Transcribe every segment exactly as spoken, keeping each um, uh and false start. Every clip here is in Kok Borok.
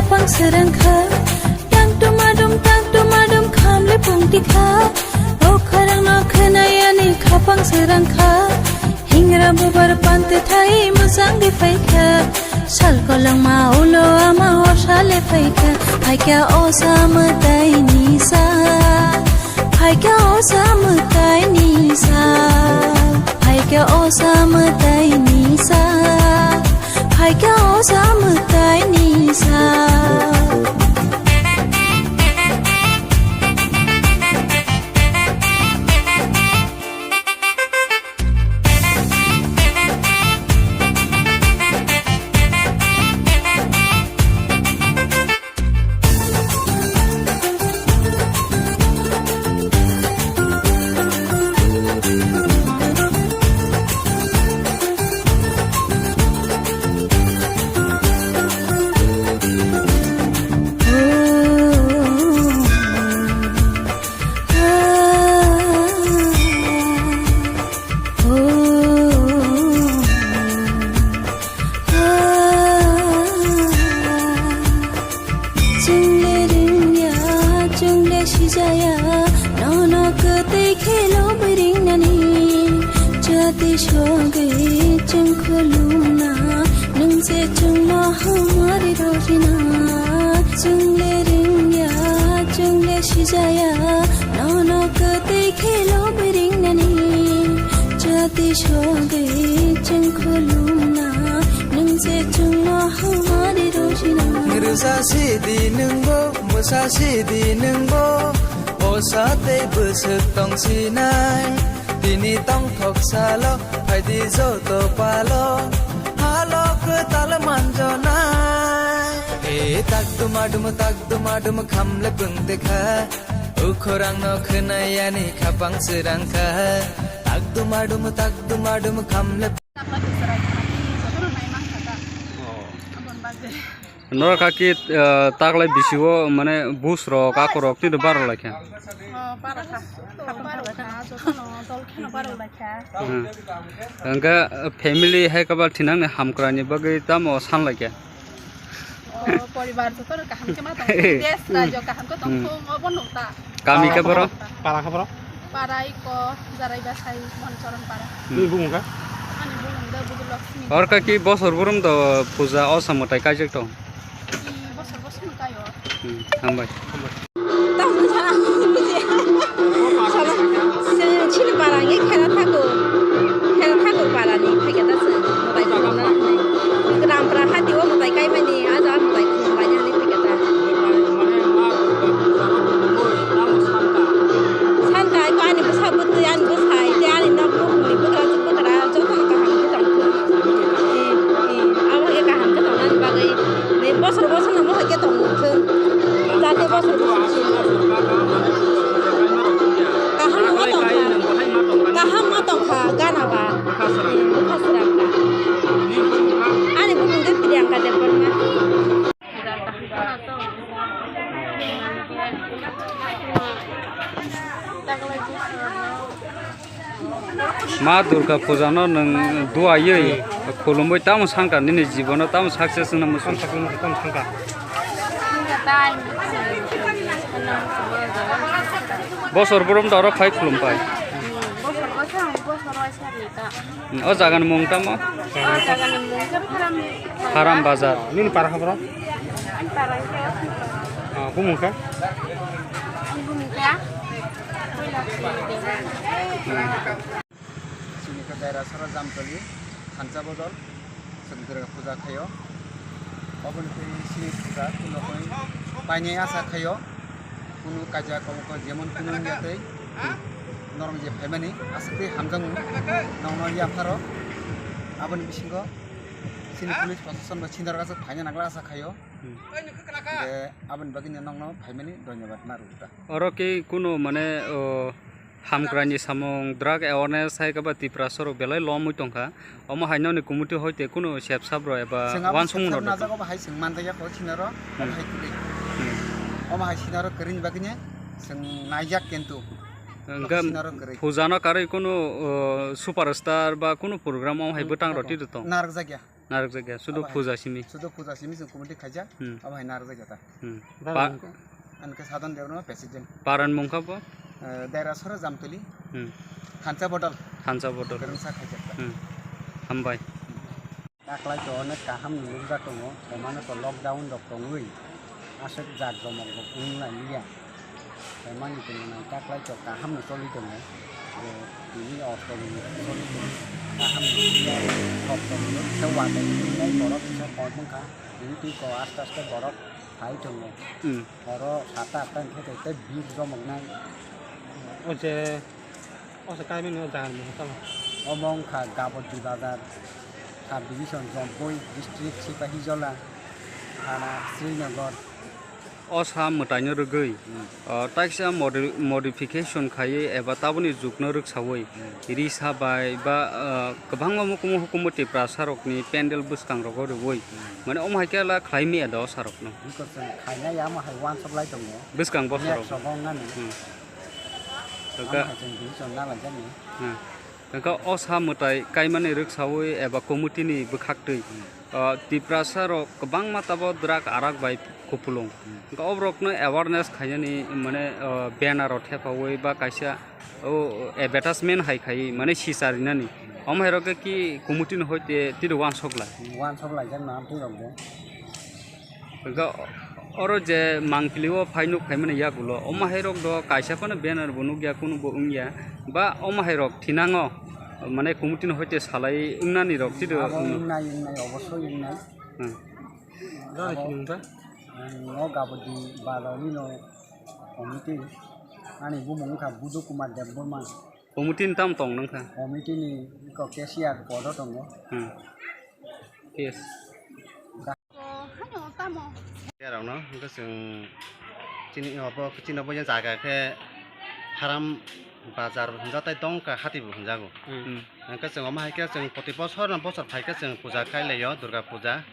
Pang srang kha, tang tuma dum, tang tuma dum, kham le pung ti kha. O khorang no khwnayani khapang srang kha. Hingra bubar pante thai musang di phai kha. Sal kolong ma ulo ama o sale phai kha. Phai kha o sa mwtai ni sa. Phai kha o sa mwtai ni sa. Phai kha o sa mwtai ni sa. Phai kha o sa mwtai ni sa. Chwng le rwngya, chwng le sijaya, nono kwtwi khe lobwi ringnani. Jati sogwi chwng khulumna, nwng se chwngno hamari rwrina. Chwng le rwngya, chwng le sijaya, nono kwtwi khe lobwi ringnani. Jati sogwi chwng khulumna, nwng se chwngno hamari rwrina. Rwsa sidi nwngbo, mwsa sidi nwngbo, o sa tei bwswk tong sinai. Tini tongthok salo, phaidi joto palo, halo kwtal manjonai. E tak dumadum, tak dumadum, khamle pungte kha. Ukhorang no khwnayani khapang srang kha. Tak dumadum, tak dumadum, khamle. Norok kaki, eh, taklai bisi o mane bus rok, ako rok tini baro lai kha. Oh, baro kha. Baro kha, jotono dol kheno baro lai kha. Hmm. Hwnkhe, eh, family hai kaba thinangni hamkrai ni bagwi tamo san lai kha? Oh, poribar jotono kaham khe ma tong. Des rajyo kaham khe tong thung, obo nuk ta. Kami khe boro? Para khe boro? Para iko Jarai Basai, Monchoron para. Hmm. Nini bumung khe? Ani bumung da Budu Lakshmi. Or kaki bosor burum do puja o samwtai kaijak tong? Hmm, bosor bosor no kaio. Hmm, hambai. Tamo sana buji. Sana, se chini para nge khera thago. Khera thago para ni phai khe ta se. Motai khulumna hinwi. Rampra hati o motai kaimani, aja motai khulumbaini hinwi phai khe ta. Santa, iko ani bwsa bwtwi, ani bwsai, tei ani nok nukhungni bwkrajwk bwkra jotono kaham khe tong thung. Abo hai khe kaham khe tongnani bagwi, bosor bosor no mothai khe tong thung. Jate bosor bosor kaham ma tong kha, kaham ma tong kha, gana ba. Bwkha srang kha. Ani bumung khe Priyanka Debbarma. Ma Durga puja no nwng duaiwi khulumwi tamo sangkar nini jibono tamo success wngna muchung? Tamo sangkar. Bosor borom da oro phai khulum pai. Bosor bosor, bosor waisa ri ta. O jaga ni mung tamo? O jaga ni mung khe Pharam. Pharam bazar. Nini para khe boro? Ani para khe. Ah, bumung khe? Ani bumung khe? Chini khe Daira Sora Jamtoli, Thansa Bodol, chwng Durga puja khaio. Oboni twi chini puja kuno koi painai asa khaio. Kunu kaja kok kok jemon kunu wngya tei norok je phaimani aswk tei hamjakmung nokno yapharo. Aboni bisingo chini police proshashan bai sindarogo aswk phaina nangla asa khaio. Hmm. Hwnkhe aboni bagwino nokno phaimani dhonyobad ma rwkha. Oro khe kunu mane, o, hamkraini samung, drug awareness hai khe ba Tiprasa rok belai lomwi tongkha. Omo hai nokni committee hoite kunu sep sap rok eba wansukmung rok najago ba hai chwng manjakya kho sinaro, hmm, omo hai kwrwi. Hmm. Omo hai sinaro kwrwini bagwino chwng naijak kintu. Hwnkhe sinaro kwrwi. Puja no karwi kunu, o, superstar ba kunu program omo hai bwtang rok twi tong? Narwkjakya. Narwkjakya, sudu Abo hai. Puja simi. Sudu puja simi chwng committee khaijak, Hmm. Abo hai narwkjakya ta. Hmm. Dara Pa- mungkha? Ani khe Sadhan Debbarma president. Paran mungkha bo? Eh, Daira Sora Jamtoli. Hmm. Thansa Bodol. Thansa Bodol. Kwrwngsa khaijak ta. Hmm. Hambai. Taklai to onek kaham ni nukjak tongo, emano to lockdown rok tongwi aswk jak jomok rok wng lai liya. Emani tongmani taklai to kaham no choli tongo, je tini o tongmani choli tongo, kaham no choli tongo, khe watwi twi nai borok kisa kok wngkha, tini twi ko aste aste borok phai tongo. Hmm. Oro sata atta hwnkhe tei bir jomok nai. O je O se kaimani o jaga ni mung tamo? Omo wngkha Gabodi Bazar, Sub Division Jompui, District Sipahijola, Thana Srinagar. O sa mwtaino rwgwi, Hmm. o, taisa modi-, modification khaiwi eba taboni jukno rwksawi, Hmm. risa bai ba, o, kwbangma hukumu hukumu Tiprasa rokni pendel bwskang rogo rwwi, Hmm. mane omo hai khe la khlai maya da o sa rokno. Bwskang khainai amo hai wansuk lai tongo. Bwskang bosa rok. Next rogo wngnani. Hmm. Hwnkhe Amo hai chwng decision na laijani. Hmm. Hwnkhe o sa mwtai kaimani rwksawi eba committee ni bwkhaktwi, Hmm. o, Tiprasa rok kwbangma tabo drug arak bai kupulung. Hmm. Hwnkhe o borokno awareness khainani mane, o, banner rok thepawi ba kaisa o advertisement hai khaiwi mane sicharinani. Omo hai rok khe ki committee ni hoite tiri wansuk lai. Wansuk laijak na amtwi rok de. Hwnkhe oro je mangpili o phai nuk phaimani yagulo, omo hai rok do kaisa phano banner bo nukya, kunu bo wngya, ba omo hai rok thinango, mane committee ni hoite salai wngnani rok chido Abo wngno. Wngnai, wngnai, obosoi wngnai. Hmm. Abo, ang no Gabodi Bazar ni no committee, ani bumung wngkha Budu Kumar Debbarma. Committee ni tamo tong nang kha? Committee ni iko cashier podo tongo. Hmm. Yes. Rokno hwnkhe chwng chini obo chini obo jaga khe Haram Bazar hwnjak tei Dongka hati bo hwnjago. Hmm. Hwnkhe chwng omo hai khe chwng proti bosor no bosor phai khe chwng puja khai laio, Durga puja.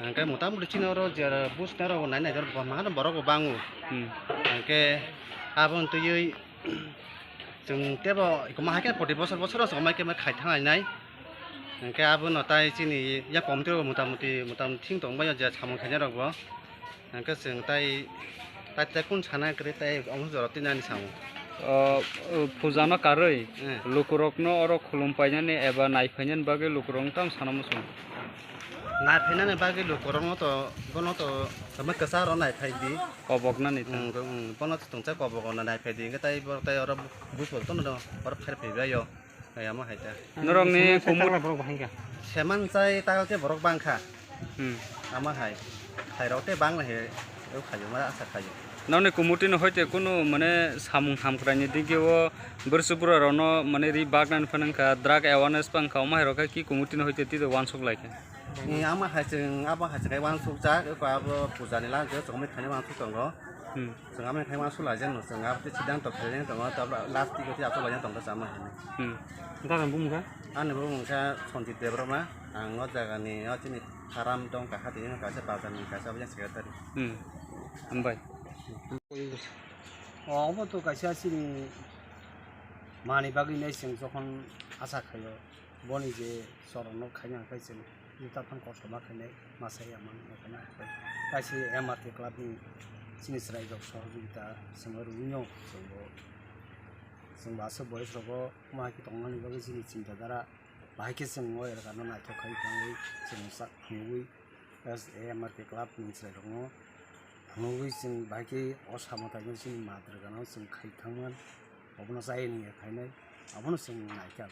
Hwnkhe mota muti chini oro je buchna rok nai nai borok bo borok bo bango. Hmm. Hwnkhe aboni twiwi Chwng tebo omo hai khe proti bosor bosor o chwng omo hai khe khai thang lainai. Hwnkhe abono tai chini yak committee rok motamuti, motamuti thing tong bai o je samung khainai rok bo. Hwnkhe chwng tai, tai, tai kung sana kwrwi tai omo jora twi nani samung. O, o, puja no karwi, Eh. lukurokno oro khulum painani eba nai phainani bagwi lukurokno tamo sana muchung? Nai phainani bagwi lukurokno to, bono to, tamo kwcharo nai phai di. Koboknani ta. Wng, wng, bono tongsa kobok no nai phai di, hwnkhe tai borok tai oro buphang tono oro phai phai bai o, amo hai ta. Norokni Seman sai kumut- takla borok bahai kha. Seman sai takla tei borok bang kha. Hmm. Amo hai. Khairok tei bang lai he, o khayo, ma asa khayo. Nokni committee ni hoite kunu mane samung hamkrai ni digi o bwrwsu bwrwi rok no mane ri bak nani phano wngkha, drug awareness bang kha, omo hai rok khe ki committee ni hoite twi uansuk lai kha. Ni ama hai chwng, abo hai chwng kai uansuk jak, eko abo puja ni lang je chwng mai thani uansuk tongo. Hmm. Chwng ama khai uansuk lai jak no chwng abo tei sidang to khaijak tongo, tabla last twi khe twi achuk lai jak tongo chama hai. Hmm. Dada bumung kha? Ani bumung kha Sanjit Debbarma, ang o jaga ni o chini Haram Dongka hati ni kaisa bazar ni kaisa abo yang secretary. Hmm. Hambai. O, obo to kaisa chini mani bagwi nai chwng jokhon asa khaio. Boni je chorokno khaina hwnkhe chwng juta phano kosto ma khainai, masa ya man ma khaina hwnkhe. Tai se M R K club ni chini chwrairok sohojogita chwngno rwino chwngbo, chwngbo aswk boyes rogo ma hai khe tongmani bagwi chini chinta dhara bahai khe chwng o elaka no naithok khai tongwi chwng sa phunugwi. S A M R K club ni chwrairokno phunugwi chwng bahai khe o samung taino chini madra gana chwng khai thangman, obono chayani ya khainai, abono chwng naikha.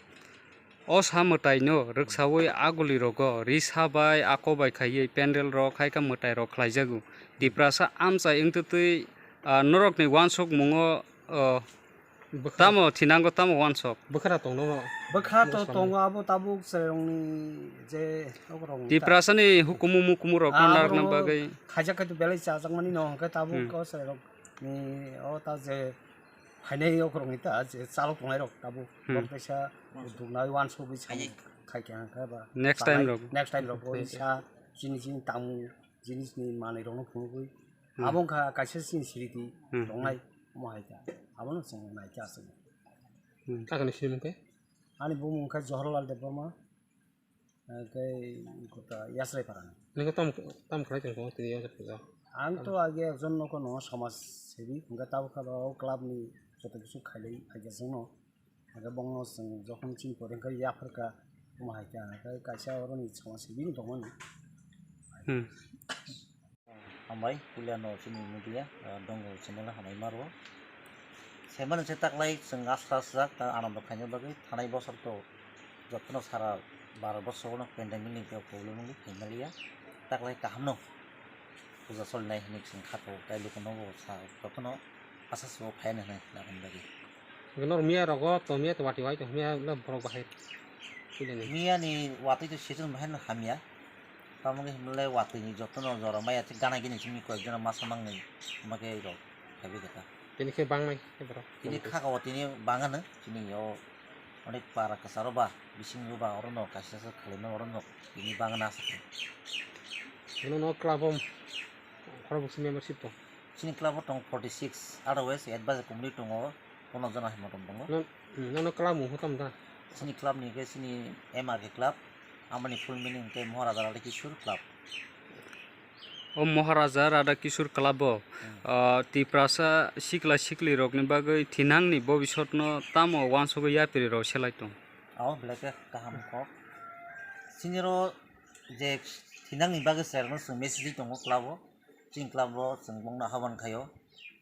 O sa mwtaino rwksawi aguli rogo risa bai ako bai khaiwi pendel rok hai khe mwtai rok khlaijago. Tiprasa amchai wngtwtwi, ah, norokni uansukmungo, oh, Bwkha. Tamo thinango tamo uansuk. Bwkha tongno. Bwkha to tongo abo tabuk chwrairokni je okrok ni ta. Tiprasani hukumu mukumu rok Ah, narwkna abo bagwi. Khaijak khai to belai chajakmani no hwnkhe tabuk Hmm. O chwrairokni o ta je phainai okrokni ta je chalok tongnairok tabuk Hmm. Bok kaisa duknai uansugwi samung khai kha hwnkhe ba Next time rok. Next time rok o sa chini chini tamo jinisni manwirokno phunugwi Hmm. Abo wngkha kaisa chini sriti Hmm. Tongnai omo hai kha. Abono chwng naikha aswk. Hmm. Kakani sinimung khe? Ani bumung wngkha Jawaharlal Debbarma. Hwnkhe kota Yasrai Parani. Nokho tam, tam khlai tong tini Yasrai Parani? Ang to age ekjon nokho no samaj sebi, hwnkhe tabuk kha o club ni joto kisu khailai phaikha chwngno. Hwnkhe bongno chwng jokhon chini pore hwnkhe yapharkha, omo hai kha, hwnkhe kaisa oroni samaj sebi wng tongmani. Hmm. Hambai, puila no chini media, ah, Dongo channel hambai maro. Saiman se taklai chwng asra asra ta anando khaina bagwi thanai bosor to jotono sara baro bosor no pandemic ni problem wngwi khaina liya. Taklai kaham no puja solinai hinwi chwng kha to, tai luku no bo sa jotono asa se bo phai nai hinwi laban bagwi. Norok miya rogo to miya to wati wai to miya le borok bahai. Miya ni watwi to season bahai no hamya. Tamo khe himle watwi ni jotono jora maya se gana gini simi koi jona masa mangnwi ma khe rok khabi khe ta. Tini khe bangnai khe borok. Tini kha o tini bangano chini yo onek para kwcharo ba bising ba oro no kaisa sa khalai ma oro no tini bangna sa khe. Bono no club o khorok bwswk membership tong? Chini club o tong forty six, otherwise advice committee tongo pono jona hai motom tongo. No, hmm, nono club mung hwtam da? Chini club ni khe chini M R K club, amoni full meaning khe Maharaja Radha Kishore club. O Maharaja Radha Kishore club o, hmm, ah, Tiprasa sikla sikli rokni bagwi thinangni bobisotno tamo wansugwi yapiri rok selai tong? Oh, belai khe kaham kok. Chini ro je thinangni bagwi selai rokno chwng message tongo club o. Chini club o chwng bongno haban khaio.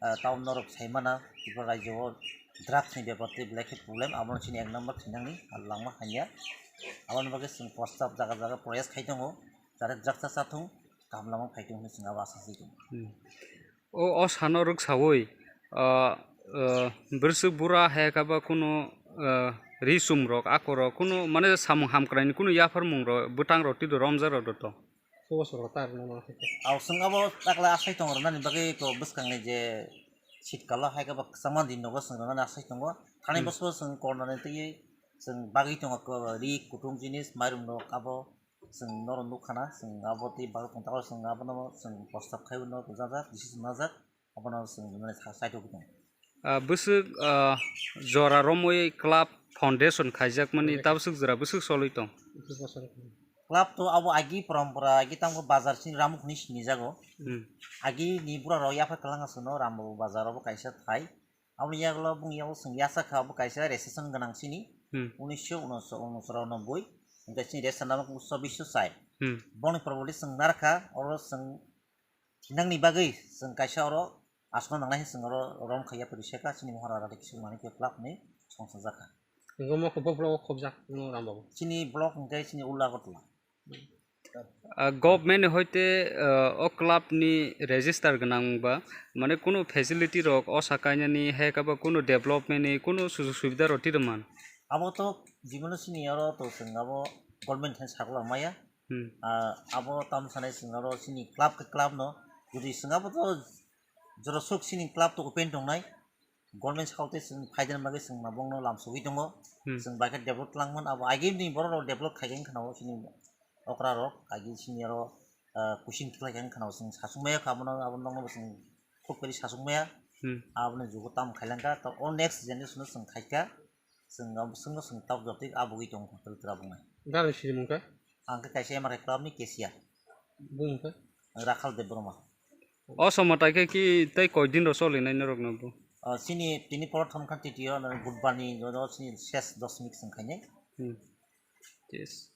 Ah, town norok saimana, Tripura rajyo o drugs ni bepar tei belai khe problem, abono chini ek number thinangni, ah, langma hanya. Aboni bagwi chwng prostab jaga jaga proyas khai tongo, jate drugs cha cha thung, kaham lama phai thung hinwi chwng abo asa se tongo. Hmm. O, o sano rwksaui, ah, ah, bwswk bura hai khe ba kunu, ah, ri chum rok, ako rok kunu mane samung hamkrai ni kunu yapharmung rok, bwtang rok twi romjak rok do to. Chubachu rw ta rwna nang khe. Aw, chwng abo takla asai tong rwnani bagwi to bwskangni je shitkalo hai khe bo kwchangma din nogo chwng rwnani asai tongo. Thani, hmm, bosoro chwng kornani twiwi chwng bagwi tongo ko ri kutung jinis mairum rok abo chwng norok nukha na chwng abo tei bagwi tong takla chwng abono chwng prostab khai no bujajak, decision najak. Abono chwng mane sa-, side o tong. Ah, bwswk, ah, jora romwi club foundation khaijakmani, correct, tabwswk jora bwswk cholwi tong? Club to abo agi porompora, agi tamo bazar sini Ramuk hinwi sinijago. Hmm. Agi ni bura rok yaphar kwlwng aswkno Rambabu bazar obo kaisa thai. Aboni yagulo bung yago chwng yasa kha obo kaisa registration gwnang sini. Hmm. Unisho unochoranobboi, hwnkhe sini register number chobbish chai. Hmm. Boni probably chwng narkha, oro chwng thinangni bagwi chwng kaisa oro aswkno nangnai hwn chwng oro rom khaiya puri seka chini Mohara Radha Kishore Manikya club ni songsa jakha. Nunggo mo khe bo block o khobjak no Rambabu? Chini block hwnkhe chini Ula Agartala. Ah, government ni hoite, ah, o club ni register gwnang ba, mane kunu facility rok osa kainani hai khe ba kunu development ni kunu sujog subida rok twi rwman? Abo to jibon chini oro to chwng abo government hai sakla maya. Hmm. Ah, abo tam sanai chwng oro chini club khe club no, jodi chwng abo to jorasuk chini club to open tongnai, government sakao tei chwng phaidani bagwi chwng ma bongno lamsogwi tongo. Hmm. Chwng bai khe develop twlangmani, abo agini borok rok develop khaikhe wngkha na o chini okra rok agi chini oro, ah, kuching khlai khe wngkha na o chwng sasuk maya kha abono, abo nokno bo chwng khub kwrwi sasuk maya. Hmm. Aboni jugo tamo khailangkha, to o next generation no chwng khaikha. Chwng abo chwngno chwng tabuk jotoi abugwi tongo hotel tabuknai. Gabini sirimung khe? Ang khe kaisa M R K club ni cashier. Bumung khe? Rakhal Debbarma. O somo tai khe ki tei koi din rok cholinai norok no bo? Ah, chini tini poro thomkha titiyo, budbar ni joto chini ses dos mik chwng khainai. Hmm. Yes.